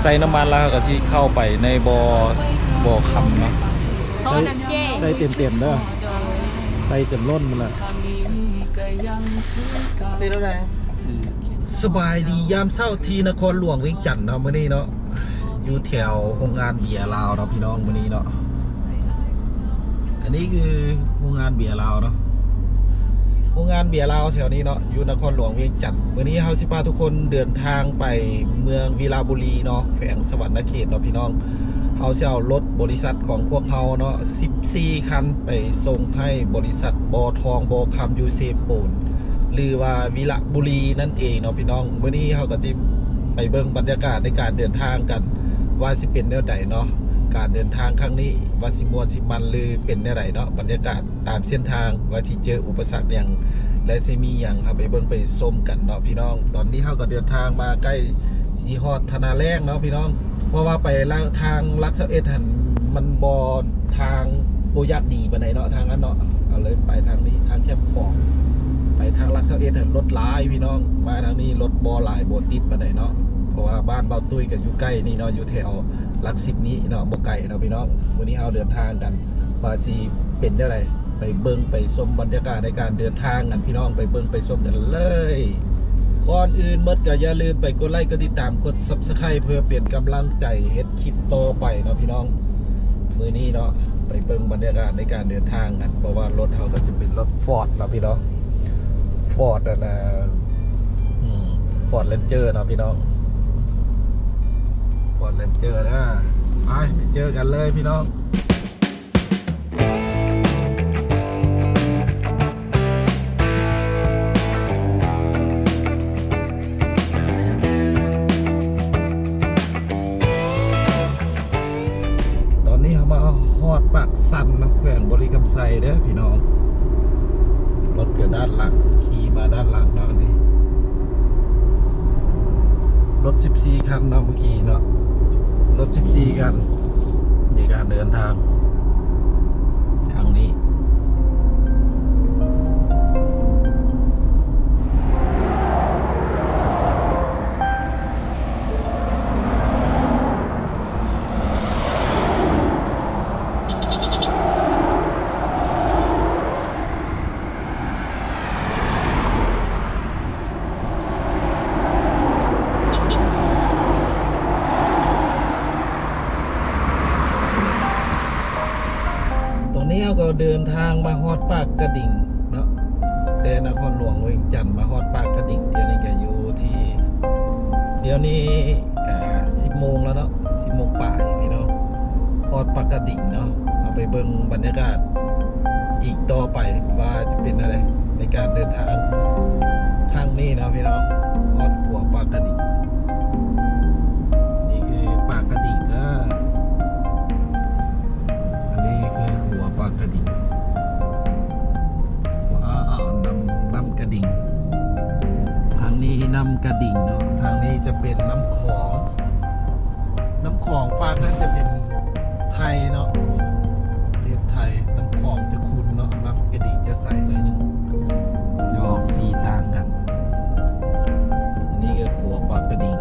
ໃສ່ນ້ຳມັນແລ້ວ ເຮົາກໍຊິເຂົ້າໄປໃນບໍ່ ບໍ່ຄຳເນາະ. ໃສ່ ໃສ່ເຕັມໆເດີ ໃສ່ຈົນລົ້ນພຸ້ນລະ. ສະບາຍດີຍາມເຊົ້າທີ່ນະຄອນຫຼວງວຽງຈັນເນາະ ມື້ນີ້ເນາະ ຢູ່ແຖວໂຮງງານເບຍລາວເນາະ ພີ່ນ້ອງ ມື້ນີ້ເນາະ. ອັນນີ້ຄືໂຮງງານເບຍລາວເນາະ ໂຮງງານເບຍລາວແຖວນີ້ເນາະ ຢູ່ນະຄອນຫຼວງວຽງຈັນ. ມື້ນີ້ເຮົາຊິພາທຸກຄົນເດີນທາງໄປເມືອງວິລະບູລີເນາະ ແຂວງສະຫວັນນະເຂດເນາະ ພີ່ນ້ອງ. ເຮົາຊິເອົາລົດບໍລິສັດຂອງພວກເຮົາເນາະ ສິບສີ່ຄັນ ໄປສົ່ງໃຫ້ບໍລິສັດບໍ່ທອງບໍ່ຄຳຢູ່ເຊໂປນ ຫຼືວ່າວິລະບູລີນັ້ນເອງເນາະ ພີ່ນ້ອງ. ມື້ນີ້ເຮົາກໍຊິໄປເບິ່ງບັນຍາກາດໃນການເດີນທາງກັນ ວ່າຊິເປັນແນວໃດເນາະ ການເດີນທາງຄັ້ງນີ້ ວ່າຊິມ່ວນຊິມັນ ຫຼືເປັນແນວໃດເນາະ ບັນຍາກາດຕາມເສັ້ນທາງ ວ່າຊິເຈີອຸປະສັກຫຍັງ ແລະຊິມີຫຍັງ ເຮົາໄປເບິ່ງໄປຊົມກັນເນາະ ພີ່ນ້ອງ. ຕອນນີ້ເຮົາກໍເດີນທາງມາໃກ້ຊິຮອດທ່ານາແລ້ງເນາະ ພີ່ນ້ອງ. ເພາະວ່າໄປທາງຫຼັກຊາວເອັດຫັ້ນ ມັນບໍ່ ທາງບໍ່ຢາກດີປານໃດເນາະ ທາງນັ້ນເນາະ. ເຮົາເລີຍໄປທາງນີ້ ທາງແຄມຂອງ ໄປທາງຫຼັກຊາວເອັດຫັ້ນລົດຫຼາຍ ພີ່ນ້ອງ. ມາທາງນີ້ລົດບໍ່ຫຼາຍ ບໍ່ຕິດປານໃດເນາະ ເພາະວ່າບ້ານບ່າວຕຸ້ຍກໍຢູ່ໃກ້ນີ້ເນາະ ຢູ່ແຖວຫຼັກສິບນີ້ເນາະ ບໍ່ໄກເນາະ ພີ່ນ້ອງ. ມື້ນີ້ເຮົາເດີນທາງກັນ ວ່າຊິເປັນແນວໃດ ໄປເບິ່ງໄປຊົມບັນຍາກາດໃນການເດີນທາງກັນ ພີ່ນ້ອງ ໄປເບິ່ງໄປຊົມກັນເລີຍ. ກ່ອນອື່ນໝົດກໍຢ່າລືມໄປກົດໄລ ກົດຕິດຕາມ ກົດ Subscribe ເພື່ອເປັນກຳລັງໃຈເຮັດຄລິບຕໍ່ໄປເນາະ ພີ່ນ້ອງ. ມື້ນີ້ເນາະ ໄປເບິ່ງບັນຍາກາດໃນການເດີນທາງກັນ ເພາະວ່າລົດເຮົາກໍຈະເປັນລົດ Ford ເນາະ ພີ່ນ້ອງ Ford ອັນນ່າ ອືມ Ford Ranger ເນາະ ພີ່ນ້ອງ Ford Ranger ເດີ. ໄປ ໄປເຈີກັນເລີຍ ພີ່ນ້ອງ. ຕອນນີ້ເຮົາມາຮອດປາກຊັນນະ ແຂວງບໍລິຄຳໄຊເດີພີ່ນ້ອງ. ລົດກໍດ້ານຫຼັງ ຂີ່ມາດ້ານຫຼັງເນາະ ອັນນີ້ ລົດສິບສີ່ຄັນເນາະ ເມື່ອກີ້ເນາະ ລົດສິບສີ່ຄັນ ໃນການເດີນທາງຄັ້ງນີ້. ຕອນນີ້ເຮົາກໍເດີນທາງມາຮອດປາກກະດິງເນາະ ແຕ່ນະຄອນຫຼວງວຽງຈັນມາຮອດປາກກະດິງ ດຽວນີ້ກໍຢູ່ທີ່ ດຽວນີ້ ກະສິບໂມງແລ້ວເນາະ ສິບໂມງປາຍພີ່ນ້ອງ ຮອດປາກກະດິງເນາະ. ເຮົາໄປເບິ່ງບັນຍາກາດອີກຕໍ່ໄປວ່າຈະເປັນແນວໃດໃນການເດີນທາງຄັ້ງນີ້ເນາະພີ່ນ້ອງ. ຮອດຂົວປາກກະດິງ ນີ້ຄືປາກກະດິງເດີ ອັນນີ້ຄືຂົວປາກກະດິງ. ວ້າວ ນ້ຳ ນ້ຳກະດິງ ທາງນີ້ນ້ຳກະດິງເນາະ ທາງນີ້ຈະເປັນນ້ຳຂອງ ນ້ຳຂອງຟາກນັ້ນຈະເປັນໄທເນາະ ປະເທດໄທ. ນ້ຳຂອງຈະຂຸ່ນເນາະ ນ້ຳກະດິງຈະໃສໜ້ອຍໜຶ່ງ ຈະອອກສີຕ່າງກັນ. ອັນນີ້ກໍຂົວປາກກະດິງ.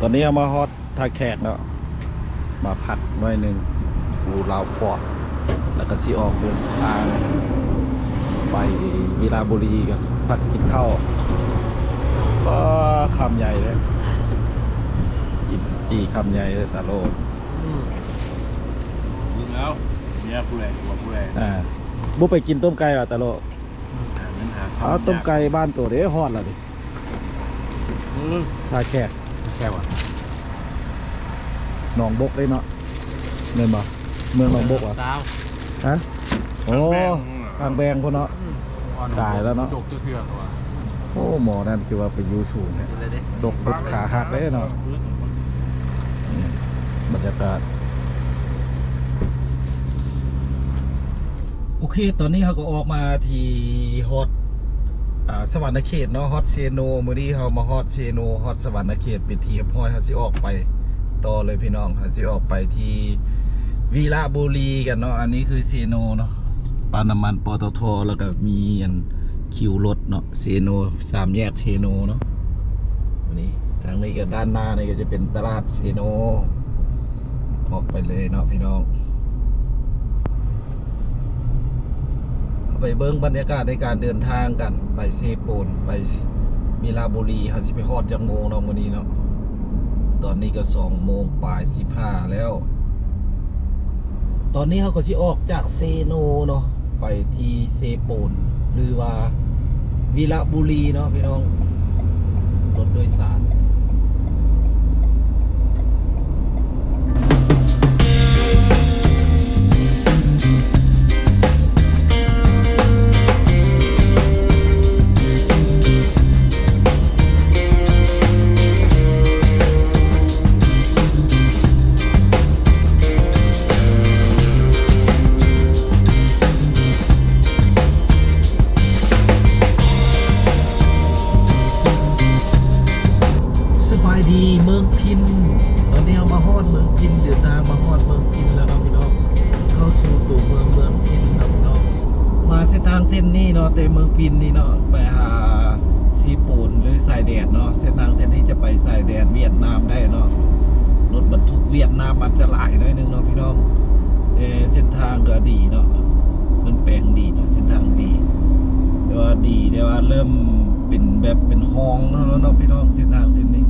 ຕອນນີ້ເຮົາມາຮອດ ທ່າແຂກເນາະ ມາພັກໜ້ອຍໜຶ່ງ ຢູ່ລາວຟອດ ແລ້ວກໍຊິອອກເດີນທາງໄປວິລະບູລີກັນ ພັກກິນເຂົ້າ. ປ້າ ຄຳໃຫຍ່ເດ້ ກິນເຂົ້າຈີ່ຄຳໃຫຍ່ເດ້ຕາໂລ. ອືມ ເບິ່ງເອົາ ເມຍຜູ້ໃດ ຜົວຜູ້ໃດ. ອ່າ ບໍ່ໄປກິນຕົ້ມໄກ່ຫວາຕາໂລ? ອືມ ເອົາຕົ້ມໄກ່ບ້ານໂຕເດ້ ຮອດແລ້ວເດ້. ອືມ ທ່າແຂກ ແຂກຫວາ ໜອງບົກເດ້ເນາະ ແມ່ນບໍ່? ເມືອງໜອງບົກຫວາ? ຮະ? ໂອ້ ທາງແບງພຸ້ນເນາະ. ອືມ ຕາຍແລ້ວເນາະ ຈົກຈັກເທື່ອກໍວ່າ. ໂອ້ ໝໍນັ້ນຄືວ່າໄປຢູ່ສູງແທ້ ຕົກບຸດຂາຫັກເດ້ເນາະ. ອືມ ບັນຍາກາດ ໂອເຄ ຕອນນີ້ເຮົາກໍອອກມາທີ່ຮອດ ອ່າ ສະຫວັນນະເຂດເນາະ ຮອດເຊໂນ. ມື້ນີ້ເຮົາມາຮອດເຊໂນ ຮອດສະຫວັນນະເຂດເປັນທີ່ຮຽບຮ້ອຍ. ເຮົາຊິອອກໄປຕໍ່ເລີຍພີ່ນ້ອງ ເຮົາຊິອອກໄປທີ່ວິລະບູລີກັນເນາະ. ອັນນີ້ຄືເຊໂນເນາະ ປ້ຳນ້ຳມັນ ປຕທ ແລ້ວກໍມີອັນຄິວລົດເນາະ ເຊໂນ ສາມແຍກເຊໂນເນາະ. ນີ້ ທາງໃນ ນີ້ກໍ ດ້ານໜ້ານີ້ກໍຈະເປັນຕະຫຼາດເຊໂນ ອອກໄປເລີຍເນາະພີ່ນ້ອງ. ເຮົາໄປເບິ່ງບັນຍາກາດໃນການເດີນທາງກັນ ໄປເຊໂປນ ໄປວິລະບູລີ ເຮົາຊິໄປຮອດຈັກໂມງເນາະມື້ນີ້ເນາະ. ຕອນນີ້ກໍສອງໂມງປາຍສິບຫ້າແລ້ວ. ຕອນນີ້ເຮົາກໍຊິອອກຈາກເຊໂນເນາະ ໄປທີ່ເຊໂປນ ຫຼືວ່າວິລະບູລີເນາະພີ່ນ້ອງ ລົດໂດຍສານ. ສະບາຍດີເມືອງພິນ. ຕອນນີ້ເຮົາມາຮອດເມືອງພິນ ເດີນທາງມາຮອດເມືອງພິນແລ້ວເນາະພີ່ນ້ອງ. ເຂົ້າສູ່ຕົວເມືອງ ເມືອງພິນເນາະພີ່ນ້ອງ. ມາເສັ້ນທາງເສັ້ນນີ້ເນາະ ແຕ່ເມືອງພິນນີ້ເນາະ ໄປຫາເຊໂປນ ຫຼືຊາຍແດນເນາະ. ເສັ້ນທາງເສັ້ນນີ້ຈະໄປຊາຍແດນຫວຽດນາມໄດ້ເນາະ. ລົດບັນທຸກຫວຽດນາມອາດຈະຫຼາຍໜ້ອຍໜຶ່ງເນາະພີ່ນ້ອງ ແຕ່ເສັ້ນທາງກໍດີເນາະ ເພິ່ນແປງດີເນາະ ເສັ້ນທາງດີ ແຕ່ວ່າດີ ແຕ່ວ່າເລີ່ມເປັນແບບເປັນຮ່ອງແລ້ວເນາະພີ່ນ້ອງ. ເສັ້ນທາງເສັ້ນນີ້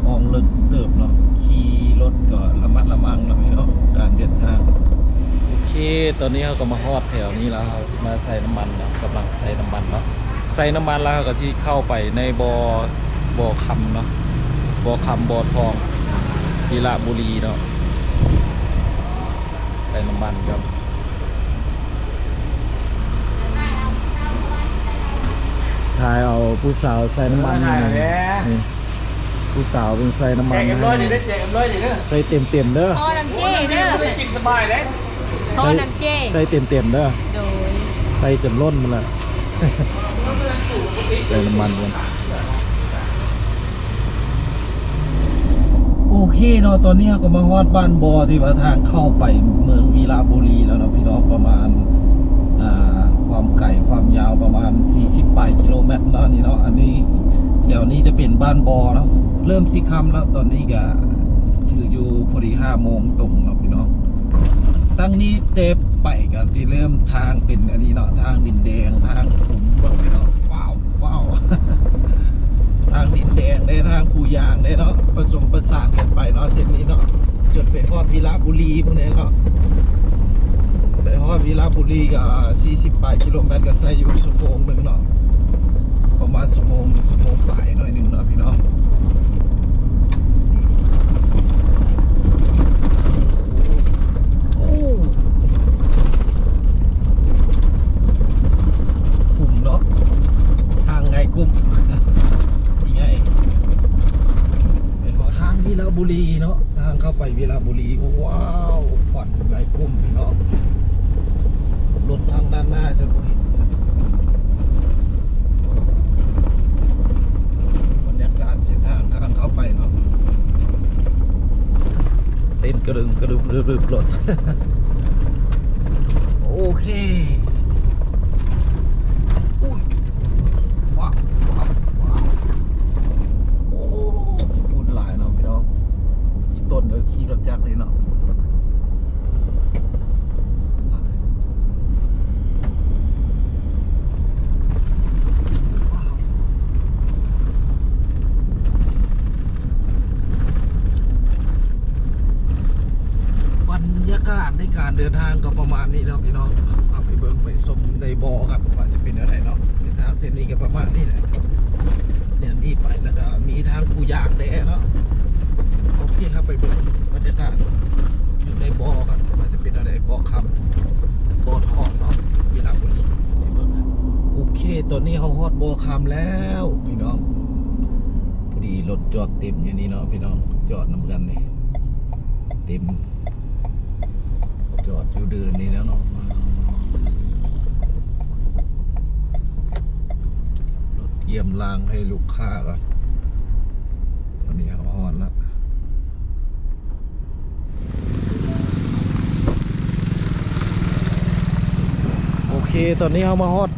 ຮ່ອງເລິກເຕີບເນາະ ຂີ່ລົດກໍລະມັດລະວັງເນາະພີ່ນ້ອງ ການເດີນທາງ. ໂອເຄ ຕອນນີ້ເຮົາກໍມາຮອດແຖວນີ້ແລ້ວ ເຮົາຊິມາໃສ່ນ້ຳມັນເນາະ ກຳລັງໃສ່ນ້ຳມັນເນາະ. ໃສ່ນ້ຳມັນແລ້ວ ເຮົາກໍຊິເຂົ້າໄປໃນບໍ່ ບໍ່ຄຳເນາະ ບໍ່ຄຳບໍ່ທອງ ວິລະບູລີເນາະ. ໃສ່ນ້ຳມັນກ່ອນ ຖ່າຍເອົາຜູ້ສາວໃສ່ນ້ຳມັນ ເອີ ຖ່າຍເອົາແດ່ ນີ້ ຜູ້ສາວເພິ່ນໃສ່ນ້ຳມັນ ແຈກເອັມຮ້ອຍນີ້ເດີ ແຈກເອັມຮ້ອຍນີ້ເດີ ໃສ່ເຕັມໆເດີ ພໍນຳເຈ້ເດີ ບໍ່ໄດ້ກິນສະບາຍເດ້ ພໍນຳເຈ້ ໃສ່ເຕັມໆເດີ ໂດຍ ໃສ່ຈົນລົ້ນພຸ້ນລະ ໃສ່ນ້ຳມັນກ່ອນ. ໂອເຄເນາະ ຕອນນີ້ເຮົາກໍມາຮອດບ້ານບໍ່ ທີ່ວ່າທາງເຂົ້າໄປເມືອງວິລະບູລີແລ້ວເນາະພີ່ນ້ອງ ປະມານ ອ່າ ຄວາມໄກຄວາມຍາວປະມານສີ່ສິບປາຍກິໂລແມັດເນາະ ນີ້ເນາະ. ອັນນີ້ ແຖວນີ້ຈະເປັນບ້ານບໍ່ເນາະ ເລີ່ມຊິຄ່ຳແລ້ວ ຕອນນີ້ກະຖືຢູ່ພໍດີຫ້າໂມງຕົງເນາະພີ່ນ້ອງ. ຕັ້ງນີ້ແຕ່ໄປກໍຊິເລີ່ມທາງເປັນອັນນີ້ເນາະ ທາງດິນແດງ ທາງຂຸມເນາະພີ່ນ້ອງ. ວ້າວ ວ້າວ ທາງດິນແດງເດ້ ທາງປູຢາງເດ້ເນາະ ປະສົມປະສານກັນໄປເນາະ ເສັ້ນນີ້ເນາະ ຈົນໄປຮອດວິລະບູລີພຸ້ນແຫຼະເນາະ. ໄປຮອດວິລະບູລີກໍສີ່ສິບປາຍກິໂລແມັດ ກໍໃຊ້ຢູ່ຊົ່ວໂມງໜຶ່ງເນາະ ປະມານຊົ່ວໂມງ ຊົ່ວໂມງປາຍໜ້ອຍໜຶ່ງເນາະພີ່ນ້ອງ. ໂອ້ ຂຸມເນາະ ທາງງ່າຍກຸ້ມ ງ່າຍ ໄປຮອດທາງວິລະບູລີເນາະ ທາງເຂົ້າໄປວິລະບູລີ. ໂອ້ ວ້າວ ຄວັນງ່າຍກຸ້ມພີ່ນ້ອງ ລົດທາງດ້ານໜ້າຈະບໍ່ເຫັນ. ບັນຍາກາດເສັ້ນທາງການເຂົ້າໄປເນາະ ເຕັ້ນກະດຶງກະດຶງລຶບໆ ລົດ. ໂອເຄ ອຸ້ຍ ວ້າວ ວ້າວ ວ້າວ ໂອ້ ຂີ້ຝຸ່ນຫຼາຍເນາະພີ່ນ້ອງ. ອີ່ຕົນກໍຂີ່ລົດຈັກນີ້ເນາະ. ບັນຍາກາດໃນການເດີນທາງກໍປະມານນີ້ເນາະພີ່ນ້ອງ. ເຮົາໄປເບິ່ງໄປຊົມໃນບໍ່ກັນວ່າຈະເປັນແນວໃດເນາະ. ເສັ້ນທາງເສັ້ນນີ້ກໍປະມານນີ້ແຫຼະ ແນວນີ້ໄປ ແລ້ວກໍມີທາງປູຢາງແດ່ເນາະ. ໂອເຄ ເຮົາໄປເບິ່ງບັນຍາກາດຢູ່ໃນບໍ່ກັນວ່າຈະເປັນແນວໃດ ບໍ່ຄຳ ບໍ່ທອງເນາະ ວິລະບູລີ ໄປເບິ່ງກັນ. ໂອເຄ ຕອນນີ້ເຮົາຮອດບໍ່ຄຳແລ້ວພີ່ນ້ອງ. ພໍດີລົດຈອດເຕັມຢູ່ນີ້ເນາະພີ່ນ້ອງ ຈອດນຳກັນນີ້ ເຕັມ ຈອດຢູ່ເດີ່ນນີ້ແລ້ວເນາະ. ລົດຢ້ຽມລາງໃຫ້ລູກຄ້າກ່ອນ. ຕອນນີ້ເຮົາຮອດລະ. ໂອເຄ ຕອນນີ້ເຮົາມາຮອດ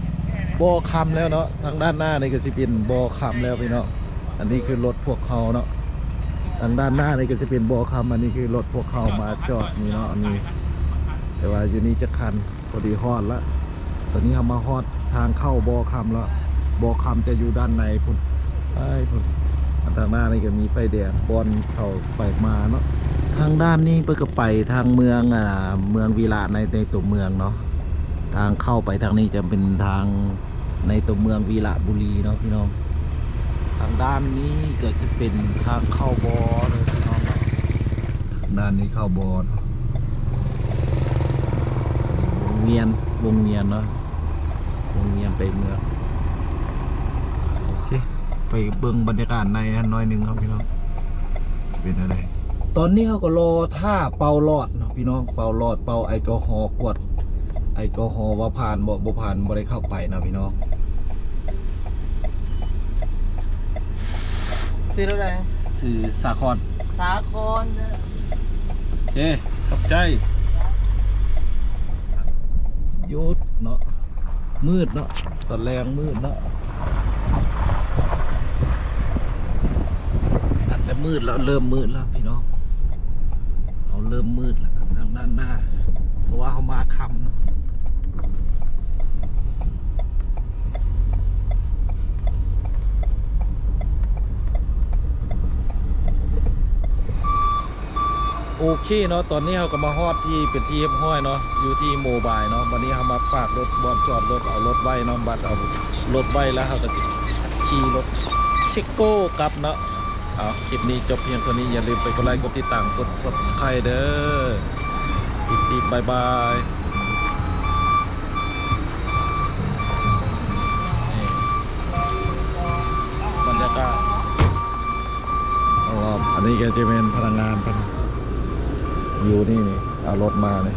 ບໍ່ຄຳແລ້ວເນາະ. ທາງດ້ານໜ້ານີ້ກໍຊິເປັນບໍ່ຄຳແລ້ວພີ່ນ້ອງ. ອັນນີ້ຄືລົດພວກເຮົາເນາະ ທາງດ້ານໜ້ານີ້ກໍຈະເປັນບໍ່ຄຳ ອັນນີ້ຄືລົດພວກເຮົາມາຈອດນີ້ເນາະ ອັນນີ້ ແຕ່ວ່າຢູ່ນີ້ຈັກຄັນ ພໍດີຮອດລະ. ຕອນນີ້ເຮົາມາຮອດທາງເຂົ້າບໍ່ຄຳລະ ບໍ່ຄຳຈະຢູ່ດ້ານໃນພຸ້ນ ໄປພຸ້ນ. ທາງໜ້ານີ້ກໍມີໄຟແດງບ່ອນເຂົ້າໄປມາເນາະ. ທາງດ້ານນີ້ເພິ່ນກໍໄປທາງເມືອງ ອ່າ ເມືອງວິລະ ໃນ ໃນຕົວເມືອງເນາະ. ທາງເຂົ້າໄປທາງນີ້ຈະເປັນທາງ ໃນຕົວເມືອງວິລະບູລີເນາະພີ່ນ້ອງ. ທາງດ້ານນີ້ກໍຈະເປັນທາງເຂົ້າບໍ່ເດີພີ່ນ້ອງເນາະ. ທາງດ້ານນີ້ເຂົ້າບໍ່ເນາະ. ວົງວຽນ ວົງວຽນເນາະ ວົງວຽນໄປເມືອງ. ໂອເຄ ໄປເບິ່ງບັນຍາກາດໃນຫັ້ນໜ້ອຍໜຶ່ງເນາະພີ່ນ້ອງ ຈະເປັນແນວໃດ. ຕອນນີ້ເຮົາກໍລໍຖ້າເປົ່າຫຼອດເນາະພີ່ນ້ອງ ເປົ່າຫຼອດ ເປົ່າແອລກໍຮໍ ກວດແອລກໍຮໍວ່າຜ່ານບໍ່ ບໍ່ຜ່ານ ບໍ່ໄດ້ເຂົ້າໄປເນາະພີ່ນ້ອງ. ຊື່ເທົ່າໃດ? ຊື່ສາຄອນ. ສາຄອນເດີ. ໂອເຄ ຂອບໃຈ. ຢຸດເນາະ. ມືດເນາະ ຕອນແລງມືດເນາະ ອາດຈະມືດແລ້ວ ເລີ່ມມືດແລ້ວພີ່ນ້ອງ ເຮົາເລີ່ມມືດແລ້ວ ທາງດ້ານໜ້າ ເພາະວ່າເຮົາມາຄ່ຳເນາະ. ໂອເຄເນາະ ຕອນນີ້ເຮົາກໍມາຮອດທີ່ເປັນທີ່ຮຽບຮ້ອຍເນາະ ຢູ່ທີ່ໂມບາຍເນາະ. ບັດນີ້ເຮົາມາຝາກລົດບ່ອນຈອດລົດ ເອົາລົດໄວ້ເນາະ ບັດເອົາລົດໄວ້ແລ້ວ ເຮົາກໍຊິຂີ່ລົດເຊັກໂກ້ກັບເນາະ. ເອົາ ຄລິບນີ້ຈົບພຽງເທົ່ານີ້ ຢ່າລືມໄປກົດໄລ ກົດຕິດຕາມ ກົດ Subscribe ເດີ. ອີກທີ ບາຍບາຍ. ນີ້ ບັນຍາກາດ ອັນນີ້ກໍຈະແມ່ນພະນັກງານເພິ່ນຢູ່ນີ້ ນີ້ ເອົາລົດມານີ້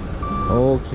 ໂອເຄ.